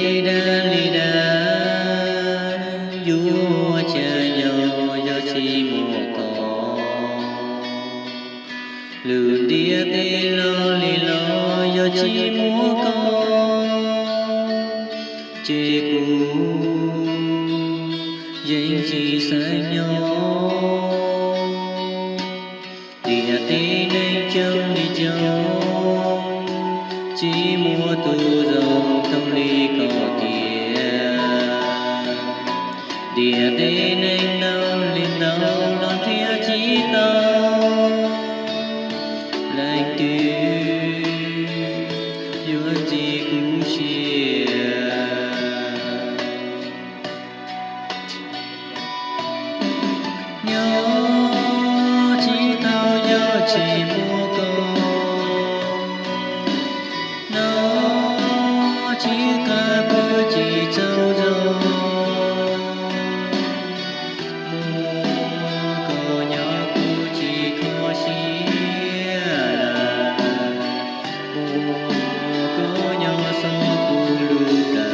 Dag li dag, yuav ua cas nyob yog tsis muaj koj. Lub ntiaj teb los li los yog tsis muaj koj, ces kuv yeej tsis xav nyob. Ntiaj teb neeg coob li coob, tsis muaj tus zoo thooj li koj tiag. Ntiaj teb neeg ntau li ntau los nrhiav tsis tau leej twg yuav txi kuv siab. Nyob tsis tau yog tsis muaj koj, nyob tsis qab pw tsis tsaug zog. Muaj koj nyob kuv tsis kho siab lawm, muaj koj nyob xwb kuv lub dag.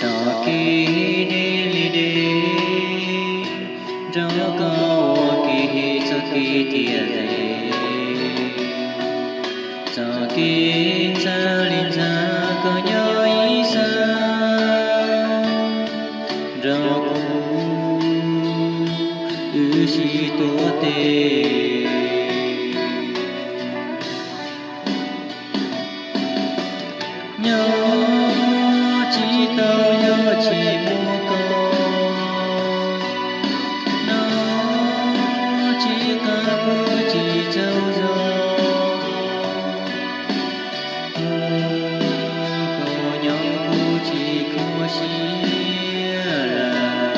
Txoj kev deb li deb, nrog koj ua ke txoj kev tiaj ze. Txoj kev ntxhab li ntxhab koj nyob ib sab, nrog kuv wb sib tuav tes. Nyob tsis tau yog tsis muaj koj, nyob tsis qab pw tsis tsaug zog. Muaj koj nyob kuv tsis kho siab lawm,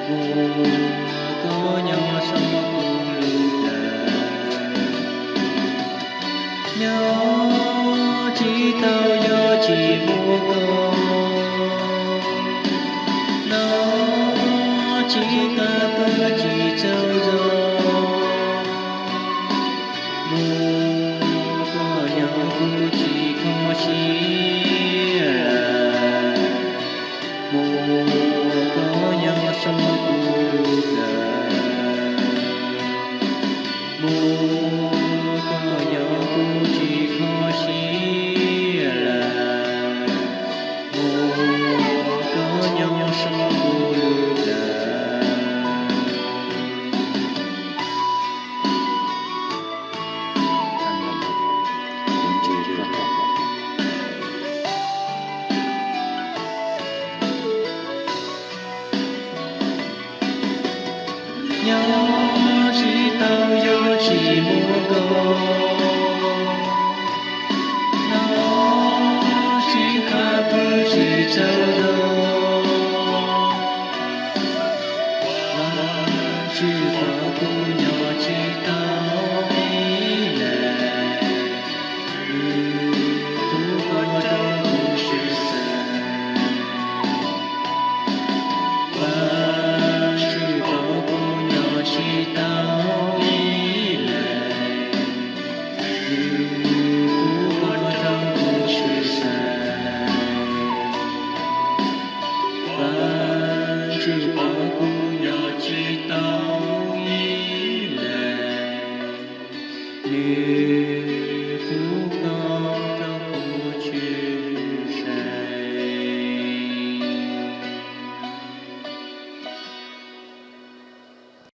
muaj koj nyob xwb kuv lub dag. Nyob tsis tau yog tsis muaj koj, nyob tsis qab pw tsis tsaug zog. Muaj koj nyob kuv tsis kho siab lawm, muaj koj nyob xwb kuv lub dag. Muaj koj nyob kuv tsis kho siab lawm, muaj koj nyob xwb kuv lub dag. Nyob tsis tau yog tsis muaj koj, nyob tsis qab pw tsis tsaug zog. Vaj Tswv pom kuv nyob tsis tau ib leeg, kuv pom tau kuv siab xav. Vaj Tswv pom kuv nyob tsis tau ib leeg, kuv pom tau kuv siab xav. Vaj Tswv